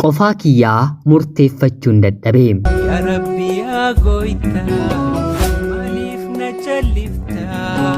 Qofaa kiyyaa murteeffachuun dadhabe. Yaa Rabbi yaa gooytaa maaliif na jalliftaa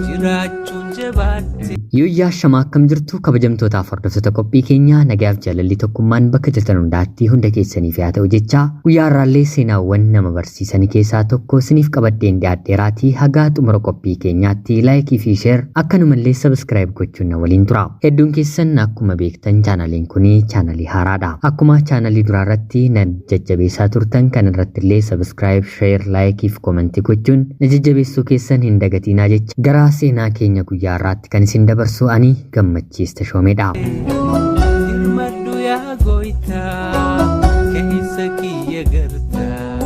jiraachuun jabaatte. Yooyyaa shamaa akkam jirtu kabajamtootaaf hordoftoota qophii keenyaa nagayaaf jaalalli tokkummaan bakka jirtan hundaatti hunda keessaniif haa ta'u jecha guyyaa har'aallee seenaawwan nama barsiisan keessaa tokko isiniif qabadheen dhiyaadheeraatii hagaa xumura qophii keenyaatti laayikii fi sheer akkanumallee sabskiraayib gochuun na waliin tura. Hedduun keessan akkuma beektan chaanaliin kun chaanalii haaraadha. Akkuma chaanalii duraarratti na jajjabeessaa turtan kan irratti illee sabskiraayib, sheer, laayikii fi koomentii gochuun na jajjabeessuu keessan hin dagatinaa jecha gara seenaa keenya guyyaa har'aatti kan isin dabarsu ani Gammachiis Tashoomeedha. Dirmadhu yaa gooytaa keessa kiyya gartaa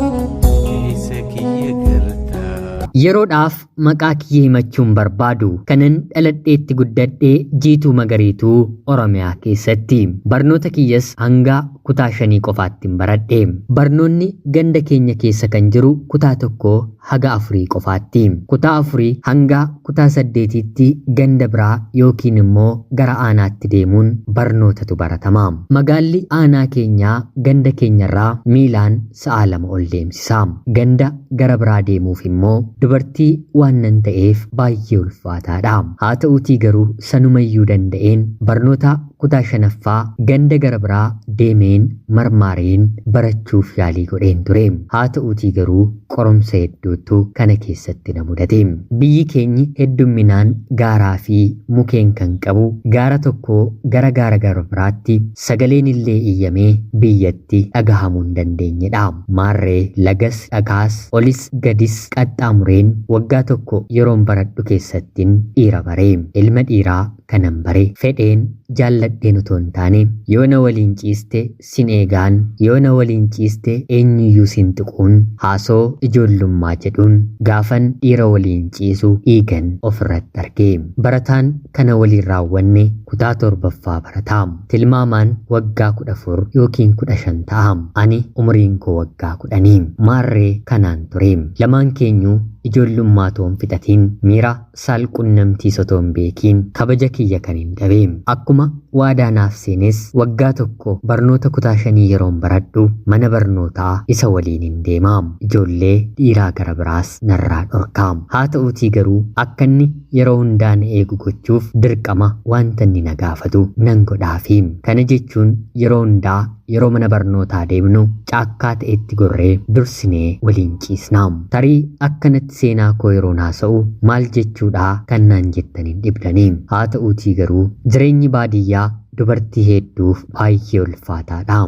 keessa kiyya gartaa. Yeroodhaaf maqaa kiyya himachuun barbaadu kanan dhaladheetti guddadhee Jiituu Magariituu Oromiyaa keessatti. Barnoota kiyyas hanga kutaa shanii qofaattiin baradhe. Barnoonni ganda keenya keessa kan jiru kutaa tokkoo haga afurii qofaatti. Kutaa afurii hanga kutaa saddeetiitti ganda biraa yookiin immoo gara aanaatti deemuun barnootatu baratama. Magaalli aanaa keenyaa ganda keenyarraa miilaan sa'a 2 ol deemsisa. Ganda gara biraa deemuuf immoo dubartii waan nan ta'eef baay'ee ulfaataadha. Haa ta'uutii garuu sanumayyuu danda'een barnoota kutaa shanaffaa ganda gara biraa deemeen marmaareen barachuuf yaalii godheen ture. Haa ta'uutii garuu qorumsa hedduutu kana keessatti na mudate. Biyyi keenyi heddumminaan gaaraa fi mukeen kan qabu gaara tokkoo gara gaara gara biraatti sagaleen illee iyyamee biyyatti dhagahamuu hin dandeenyedha. Maarree lagas dhagaas olis gadis qaxxaamureen waggaa tokko yeroon baradhu keessattin dhiira bare. Ilma dhiiraa kanan bare fedheen jaalladheen otoo hin taane yoo na waliin ciiste sin eegaan yoo na waliin ciiste eenyuyyuu sin tuquun haasoo ijoollummaa jedhuun gaafan dhiira waliin ciisu dhiigan ofirratti arge. Barataan kana waliin raawwanne kutaa torbaffaa barata. Tilmaamaan waggaa 14 yookiin 15 ta'a. Ani umuriin koo waggaa 10. Maarree kanaan ture. Lamaan keenyuu ijoollummaa otoo hin fixatiin miira saalqunnamtiis otoo hin beekiin kabaja kiyya kan hin dhabe. Akkuma waadaa naaf seenes waggaa tokko barnoota kutaa shanii yeroon baradhu mana barnootaa isa waliin hin deema. Ijoollee dhiiraa gara biraas narraa dhorka. Haa ta'uutii garuu akka inni yeroo hundaa na eegu gochuuf dirqama wanta inni na gaafatu nan godhaafi. Kana jechuun yeroo hundaa yeroo mana barnootaa deemnu caakkaa ta'etti gorree dursinee waliin ciisna. Tarii akkanatti seenaa koo yeroon haasa'u maal jechuudhaa kan naan jettan hin dhibdanii. Haa ta'uutii garuu jireenyi baadiyyaa dubartii hedduuf baay'ee ulfaataadha.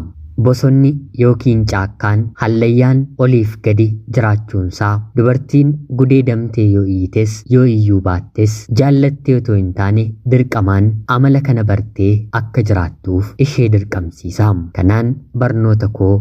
Bosonni yookiin caakkaan hallayyaan oliif gadi jiraachuunsaa dubartiin gudeedamtee yoo iyyites yoo iyyuu baattes jaallattee otoo hin taane dirqamaan amala kana bartee akka jiraattuuf ishee dirqamsiisa. Kanaan barnoota koo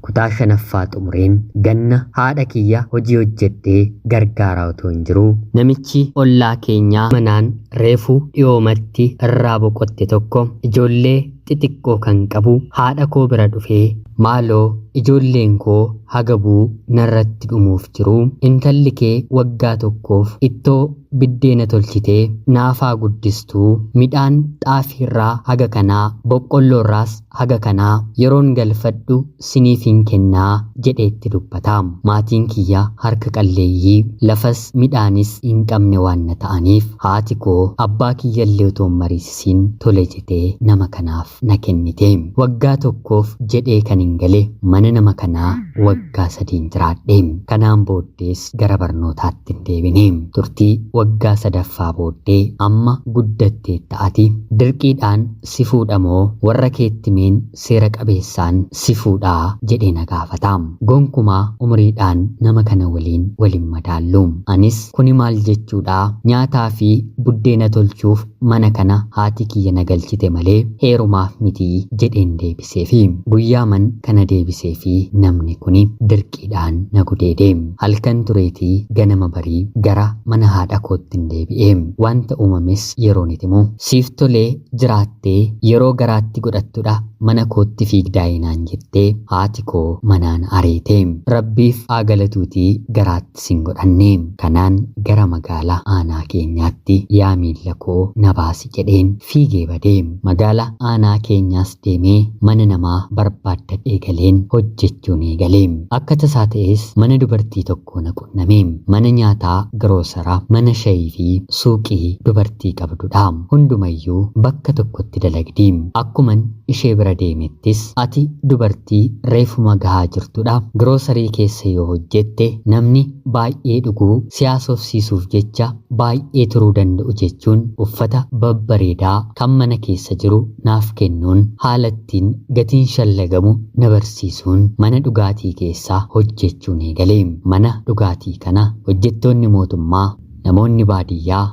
kutaa shanaffaa xumureen ganna haadha kiyya hojii hojjedhee gargaaraa otoo hin jiruu namichi ollaa keenyaa manaan reefu dhiyoomatti irraa boqotte tokko ijoollee xixiqqoo kan qabu haadha koo bira dhufee maaloo ijoolleen koo hagabuu narratti dhumuuf jiru intalli kee waggaa tokkoof ittoo biddeena tolchitee naafaa guddistuu midhaan xaafiirraa haga kanaa boqqolloorraas haga kanaa yeroon galfadhu siniifin kennaa jedheetti dubbata. Maatiin kiyya harka qalleeyyii lafas midhaanis hin qabne waan na ta'aniif haati koo abbaa kiyyallee otoo hin mariisisiin tole jetee nama kanaaf na kennite. Waggaa tokkoof jedhee kan hin gale mana nama kanaa waggaa sadiin jiraadhe. Kanaan booddees gara barnootaatti hin deebine. Turtii waggaa sadaffaa booddee amma guddatteetta ati dirqiidhaan si fuudha moo warra keetti meen seera qabeessaan si fuudhaa jedhee na gaafata. Gonkumaa umriidhaan nama kana waliin wal hin madaallu. Anis kuni maal jechuudhaa nyaataa fi buddeena tolchuuf mana kana haati kiyya na galchite malee heerumaaf miti jedheen deebiseefi. Guyyaaman kana deebiseefi namni kuni dirqiidhaan na gudeede. Halkan tureetii ganama barii gara mana haadha koottin deebi'e. Wanta uumames yeroon itti himu siif tolee jiraattee yeroo garaatti godhattudha mana kootti fiigdaa'ee naan jettee haati koo manaa na ariite. Rabbiif haa galatuutii garaatti sin godhanne. Kanaan gara magaalaa aanaa keenyaatti yaa miilla koo na na baasi jedheen fiigee badee. Magaala aanaa keenyaas deemee mana namaa barbaaddadhee galeen hojjechuun eegalee. Akka tasaa ta'es mana dubartii tokkoo na qunname. Mana nyaataa giroosaraa, mana shayii fi suuqii dubartii qabdudha. Hundumayyuu bakka tokkotti dalagdi. Akkuman ishee bira deemettis ati dubartii reefuma gahaa jirtudha. Giroosarii keessa yoo hojjette namni baay'ee dhuguu siyaasofsiisuuf jecha baay'ee turuu danda'u jechuun uffata babbareedaa kan mana keessa jiru naaf kennuun haala ittiin gatiin shallagamu na barsiisuun mana dhugaatii keessaa hojjechuun eegale. Mana dhugaatii kana hojjettoonni mootummaa, namoonni baadiyyaa,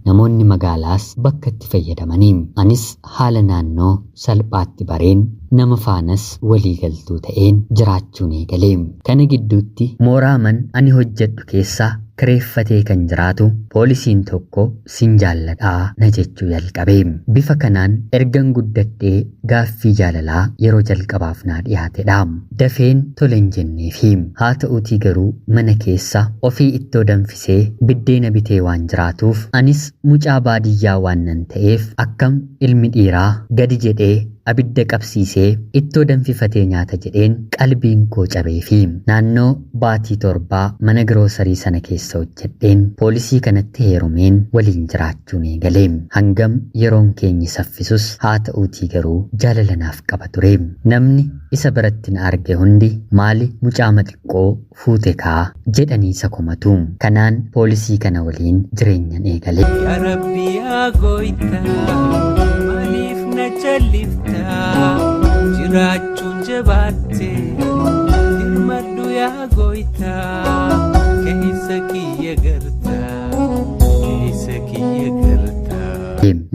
namoonni magaalaas bakka itti fayyadamanii. Anis haala naannoo salphaatti bareen nama faanas walii galtuu ta'een jiraachuun eegale. Kana gidduutti mooraa man ani hojjedhu keessa kireeffatee kan jiraatu poolisiin tokko sin jaalladhaa na jechuu jalqabe. Bifa kanaan ergan guddadhee gaaffii jaalalaa yeroo jalqabaaf naa dhiyaatedha. Dafeen tole hin jenneefi. Haa ta'uutii garuu mana keessa ofii ittoo danfisee biddeena bitee waan jiraatuuf anis mucaa baadiyyaa waan nan ta'eef akkam ilmi dhiiraa gadi jedhee abidda qabsiisee ittoo danfifatee nyaata jedheen qalbiin koo cabeefi. Naannoo baatii 7 mana giroosarii sana keessa hojjedheen poolisii kanatti heerumeen waliin jiraachuun eegale. Hangam yeroon keenyi saffisus haa ta'uutii garuu jaalala naaf qaba ture. Namni isa biratti na arge hundi maali mucaa xiqqoo fuute kaa jedhanii isa komatu. Kanaan poolisii kana waliin jireenyan eegale. Yaa Rabbi yaa Gooftaa, maaliif na jalliftaa? Jiraachuun jabaatte, dirmadhu yaa Gooftaa, keessa kiyya gartaa, keessa kiyya gartaa.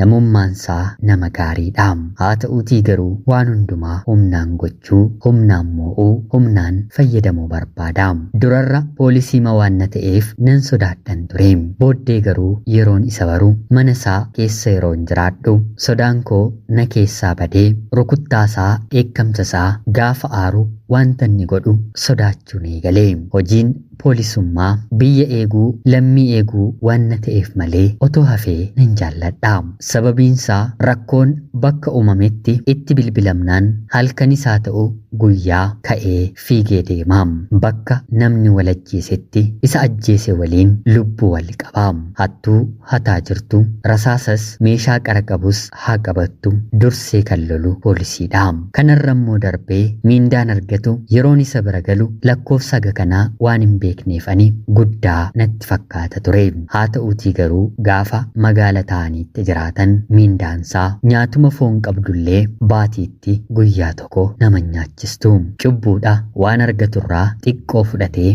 Namummaan isaa nama gaariidha. Haa ta'uutii garuu waan hundumaa humnaan gochuu, humnaan moo'uu, humnaan fayyadamuu barbaada. Durarra poolisii waan na ta'eef nan sodaadhan ture. Booddee garuu yeroon isa baru mana isaa keessa yeroon jiraadhu sodaan koo na keessaa badee rukuttaasaa, dheekkamsa isaa gaafa aaru wanta inni godhu sodaachuun eegale. Hojiin poolisummaa biyya eeguu, lammii eeguu waan na ta'eef malee otoo hafee nan jaalladha. Sababiinsaa rakkoon bakka uumametti itti bilbilamnaan halkanis haa ta'u guyyaa ka'ee fiigee deema. Bakka namni wal ajjeesetti isa ajjeese waliin lubbuu wal qaba. Hattuu hataa jirtu, rasaasas meeshaa qara qabus haa qabattu dursee kan lolu poolisiidha. Kanarra immoo darbee miindaan argatu yeroon isa bira galu lakkoofsa haga kanaa waan hin beekneef ani guddaa natti fakkaata ture. Haa ta'uutii garuu gaafa magaala ta'aniitti jiraatan miindaansaa nyaatuma foon qabdullee baatiitti guyyaa tokko nama nyaachistu. Cubbuudha waan argaturraa xiqqoo fudhatee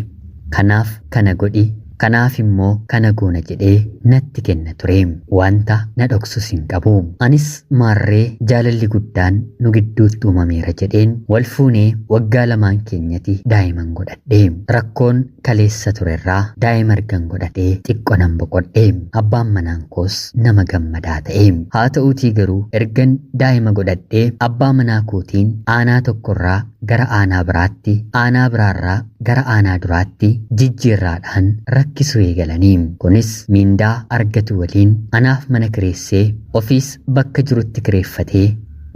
kanaaf kana godhi, kanaaf immoo kana goona jedhee natti kenna ture. Wanta na dhoksus hin qabu. Anis maarree jaalalli guddaan nu gidduutti uumameera jedheen wal fuunee waggaa lamaan keenyatti daa'iman godhadhe. Rakkoon kaleessa turerraa daa'ima argan godhadhee xiqqoo nan boqodhe. Abbaan manaan koos nama gammadaa ta'e. Haa ta'uutii garuu ergan daa'ima godhadhee abbaa manaa kootiin aanaa tokkorraa gara aanaa biraatti, aanaa biraarraa gara aanaa duraatti jijjiirraadhaan rakkisuu eegalanii. Kunis miindaa argatu waliin anaaf mana kireessee ofiis bakka jirutti kireeffatee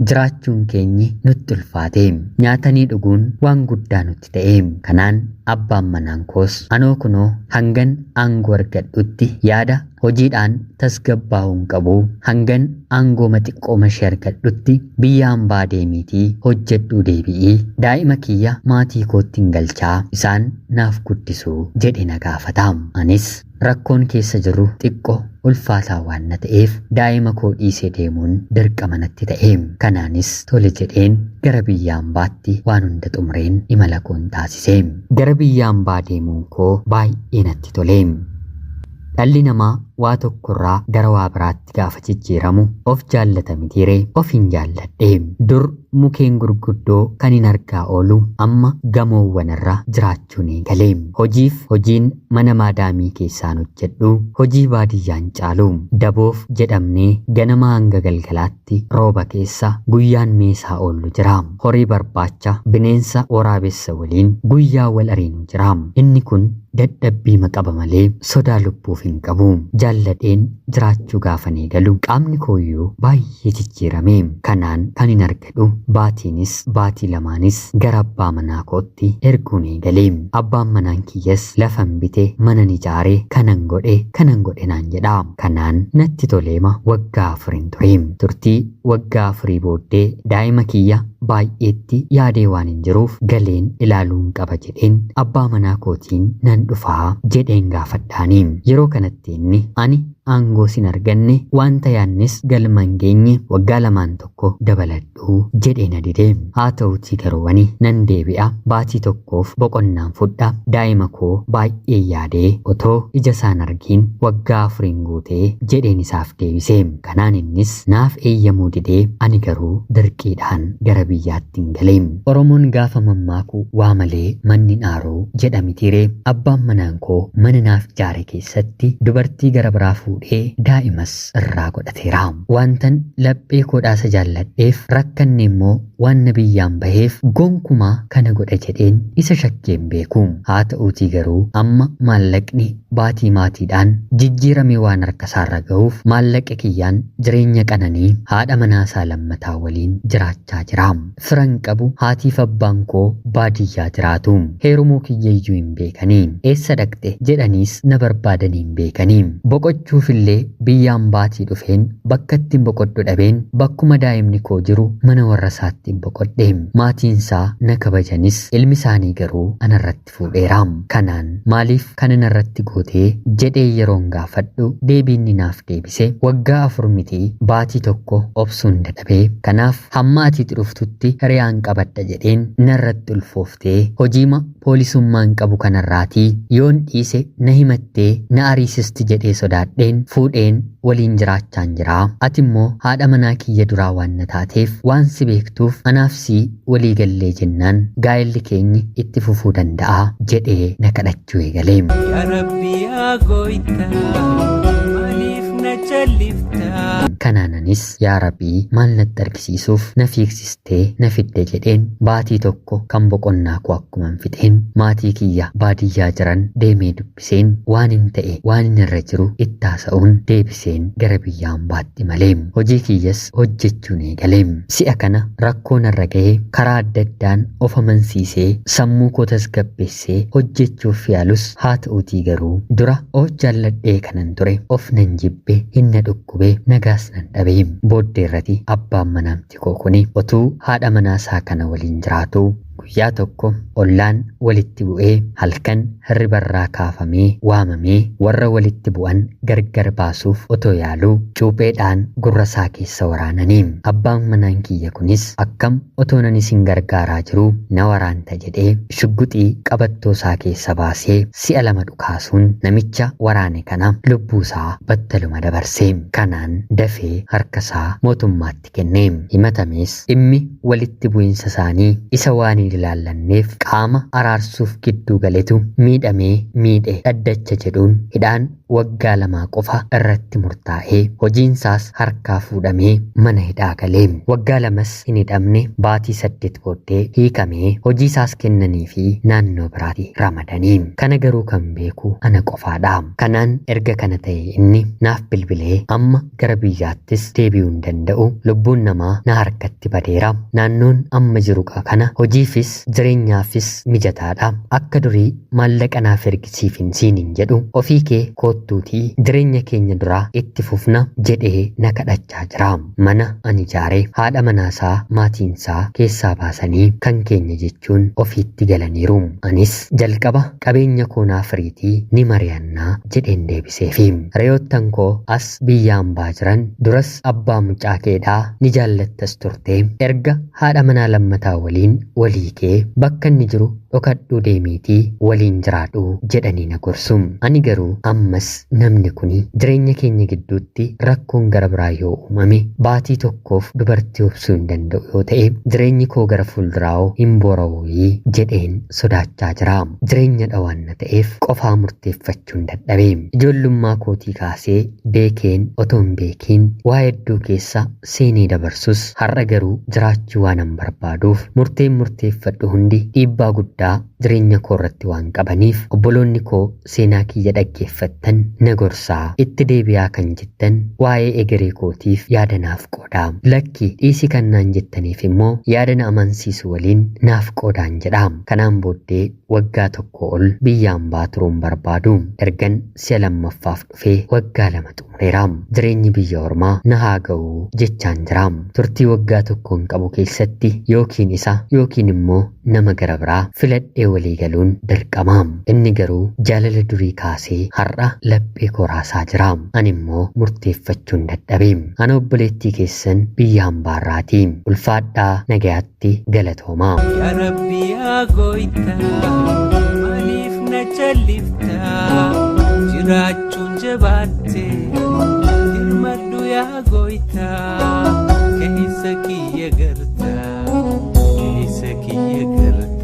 jiraachuun keenyi nutti ulfaate. Nyaatanii dhuguun waan guddaa nutti ta'e. Kanaan abbaan manaan koos anoo kunoo hangan aangoo argadhutti yaada hojiidhaan tasgabbaa'uun qabu, hangan aangoo xiqqoo mashee argadhutti biyya hambaa deemiitii hojjedhuu deebi'ii daa'ima kiyya maatii kootti hin galchaa isaan naaf guddisuu jedhe na gaafata. Anis rakkoon keessa jiru xiqqoo ulfaataa waan na ta'eef daa'ima koo dhiisee deemuun dirqama natti ta'e. Kanaanis tole jedheen gara biyya hambaatti waan hunda xumureen imala koon taasise. Gara biyya hambaa deemuun koo baay'ee natti tole. Dhalli namaa waa tokkorraa gara waa biraatti gaafa jijjiiramu of jaallata mitiiree of hin jaalladhe. Dur mukeen gurguddoo kan hin argaa oolu amma gamoowwan irra jiraachuun eegale. Hojiif hojiin mana maadaamii keessaan hojjedhu hojii baadiyyaan caalu. Daboof jedhamnee ganama hanga galgalaatti rooba keessa guyyaan meesaa oollu jira. Horii barbaacha bineensa waraabessa waliin guyyaa wal ariinu jira. Inni kun dadhabbii qaba malee sodaa lubbuuf hin qabu. jaalladheen jiraachuu gaafan eegalu qaamni kooyyuu baay'ee jijjiirame. Kanaan kan hin argadhu baatiinis baatii lamaanis gara abbaa manaa kootti erguun eegale. Abbaan manaan kiyyas lafan bite, manan ijaare, kanan godhe kanan godhe naan jedha. Kanaan natti toleema waggaa 4 ture. Turtii waggaa 4 booddee daa'ima kiyya baay'eetti yaadee waan hin jiruuf galeen ilaaluun qaba jedheen abbaa manaa kootiin nan dhufaa jedheen gaafadhaani. Yeroo kanatti inni ani aangoo sin arganne, wanta yaannes galma hin geenye, waggaa lamaan tokko dabaladhu jedhee na dide. Haa ta'uutii garuu ani nan deebi'a, baatii tokkoof boqonnaan fudha, daa'ima koo baay'ee yaadee otoo ija isaan argiin waggaa 4 guutee jedheen isaaf deebise. Kanaan innis naaf eeyyamuu didee ani garuu dirqiidhaan gara biyyaatti hin gale. Oromoon gaafa mammaaku waa malee manni dhaaruu jedha mitiiree. Abbaan manaan koo mana naaf ijaare keessatti dubartii gara biraa fuudhee daa'imas irraa godhateera. Wantan laphee koodhaasa jaalladheef, rakkanne immoo waan na biyyaan baheef gonkumaa kana godha jedheen isa shakkeen beeku. Haa ta'uutii garuu amma maallaqni baatii maatiidhaan jijjiiramee waan harka isaarra ga'uuf maallaqa kiyyaan jireenya qananii haadha manaasaa lammataa waliin jiraachaa jira. Firan qabu, haatiif abbaan koo baadiyyaa jiraatu. Heerumuu kiyyeeyyuu hin beekanii. Eessa dhaqxe jedhaniis na barbaadanii hin beekanii. Boqochuufillee biyyaan baatii dhufeen bakka ittiin boqodhu dhabeen bakkuma daa'imni koo jiru mana warra isaatti hin boqodhe. Maatiin isaa na kabajanis ilmi isaanii garuu anarratti fuudheera. Kanaan maaliif kana narratti gootee jedhee yeroon gaafadhu deebiin inni naaf deebise waggaa 4 miti baatii tokko obsuun dadhabee, kanaaf hamma ati dhuftutti hiriyaan qabadha jedheen narratti ulfooftee hojiima poolisummaan qabu kanarraatii yoon dhiise na himattee na ariisisti jedhee sodaadheen fuudheen waliin jiraachaan jira. Ati immoo haadha manaa kiyya duraa waan na taateef, waan si beektuuf anaaf si walii gallee jennaan gaa'elli keenyi itti fufuu danda'a jedhee na kadhachuu eegale. Yaa Rabbi yaa gooytaa, maaliif na calliftaa? Kanaananis yaa Rabbii maal natti argisiisuuf na fiigsistee na fidde jedheen baatii tokko kan boqonnaa koo akkuman fixeen maatii kiyya baadiyyaa jiran deemee dubbiseen waan hin ta'e waan hin irra jiru itti haasa'uun deebiseen gara biyya hambaatti malee hojii kiyyas hojjechuun eegale. Si'a kana rakkoo narra ga'ee karaa adda addaan of amansiisee sammuu koo tasgabbeessee hojjechuuf yaalus, haa ta'uutii garuu dura of jaalladhee kanan ture of nan jibbe, hin na dhukkube, nagaas nan dhabe. Booddee irratti abbaan manaamti koo kuni otuu haadha manaa isaa kana waliin jiraatu guyyaa tokko ollaan walitti bu'ee halkan hirribarraa kaafamee waamamee warra walitti bu'an gargar baasuuf otoo yaaluu cuupheedhaan gurra isaa keessa waraananii. Abbaan manaan kiyya kunis akkam otoo nan isin gargaaraa jiruu na waraanta jedhee shugguxii qabattoo isaa keessa baasee si'a 2 dhukaasuun namicha waraane kana lubbuu isaa battaluma dabarse. Kanaan dafee harka isaa mootummaatti kenne. Himatamees dhimmi walitti bu'iinsa isaanii isa waan hin ilaallanneef qaama araarsuuf gidduu galetu miidhamee miidhe dhaddacha jedhuun hidhaan waggaa 2 qofa irratti murtaa'ee hojiinsaas harkaa fuudhamee mana hidhaa galee. Waggaa 2s hin hidhamne, baatii 8 booddee hiikamee hojiisaas kennanii fi naannoo biraatti ramadanii. Kana garuu kan beeku ana qofaadha. Kanaan erga kana ta'e inni naaf bilbilee amma gara biyyaattis deebi'uu hin danda'u, lubbuun namaa na harkatti badeera, naannoon amma jiru kana hojiifis jireenyaafis mijataadha, akka durii maallaqa naaf ergisiif hin siin hin jedhu, ofii kee koottuutii jireenya keenya duraa itti fufna jedhee na kadhachaa jira. Mana ani ijaare haadha manaasaa maatiinsaa keessaa baasanii kan keenya jechuun ofiitti galaniiru. Anis jalqaba qabeenya koo naaf firiitii ni mari'annaa jedheen deebiseefi. Re'oottan koo as biyya hambaa jiran duras abbaa mucaa keedhaa ni jaallattas turte, erga haadha manaa lammataa waliin walii kee bakka inni jiru dhokadhuu deemiitii waliin jiraadhu jedhanii na gorsu. Ani garuu ammas namni kuni jireenya keenya gidduutti rakkoon gara biraa yoo uumame baatii tokkoof dubartii obsuu hin danda'u yoo ta'e jireenyi koo gara fuulduraa'oo hin boora'uuyii jedheen sodaachaa jira. Jireenya dhawaan na ta'eef qofaa murteeffachuun dadhabe. Ijoollummaa kootii kaasee beekeen otoo hin beekiin waa hedduu keessa seenee dabarsus har'a garuu jiraachuu waanan barbaaduuf murteen murteeffadhu hundi dhiibbaa guddaa jireenya koo irratti waan qabaniif obboloonni koo seenaa kiyya dhaggeeffattan na gorsaa, itti deebi'aa kan jettan waa'ee egeree kootiif yaada naaf qoodaa. Lakki dhiisi kan naan jettaniif immoo yaada na amansiisu waliin naaf qoodaan jedha. Kanaan booddee waggaa 1 ol biyyaan baa turuun barbaadu. Ergan si'a lammaffaaf dhufee waggaa 2 xumureera. Jireenyi biyya ormaa na haa ga'u jechaan jira. Turtii waggaa 1 qabu keessatti yookiin isa yookiin immoo nama gara biraa filadhee walii galuun dirqama. Inni garuu jaalala durii kaasee har'a laphee koraasaa jira. Ani immoo murteeffachuun dadhabe. Ana obboleettii keessan biyya hambaarraati. Ulfaadhaa, nagayaatti, galatoomaa. Yaa Rabbi yaa Gooytaa, maaliif na challiftaa? Jiraachuun jabaatte, dirmadhu yaa Gooytaa, keessa kiyya gartaa, keessa kiyya gartaa.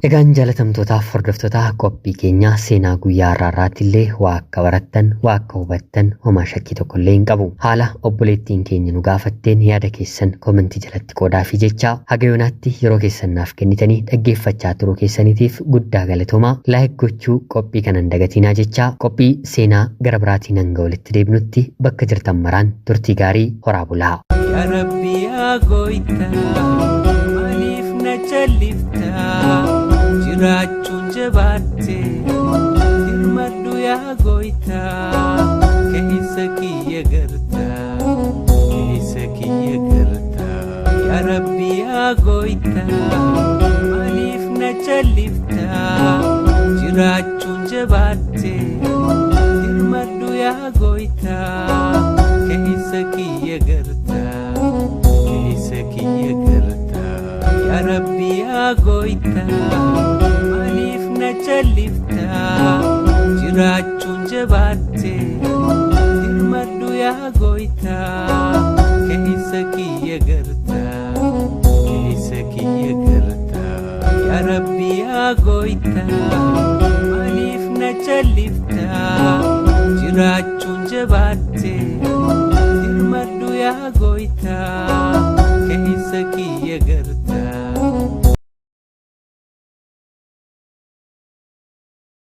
Egaan jaalatamtootaaf hordoftoota qophii keenyaa seenaa guyyaa har'aarraatti illee waa akka barattan, waa akka hubattan homaa shakkii tokko illee hin qabu. Haala obboleettiin keenya nu gaafatteen yaada keessan koomentii jalatti qoodaa fi jecha haga yoonaatti yeroo keessan naaf kennitanii dhaggeeffachaa turuu keessaniitiif guddaa galatoomaa. Laayik gochuu qophii kanan dagatinaa jecha qophii seenaa gara biraatiin hanga walitti deebinutti bakka jirtan maraan turtii gaarii horaa bulaa. Yaa Rabbi yaa Gooytaa, maaliif na challiftaa? Jiraachuun jabaatte, dirmadhu yaa Gooytaa, keessa kiyya gartaa, keessa kiyya gartaa. Yaa Rabbi yaa Gooytaa, maaliif na challiftaa? Jiraachuun jabaatte, dirmadhu yaa Gooytaa, keessa kiyya gartaa, keessa kiyya gartaa. Yaa Rabbi yaa Gooytaa, maaliif na challiftaa? Jiraachuun jabaatte, dirmadhu yaa Gooytaa, keessa kiyya gartaa, keessa kiyya gartaa. Yaa Rabbi yaa Gooytaa, maaliif na challiftaa? Jiraachuun jabaatte, dirmadhu yaa Gooytaa, keessa kiyya gartaa.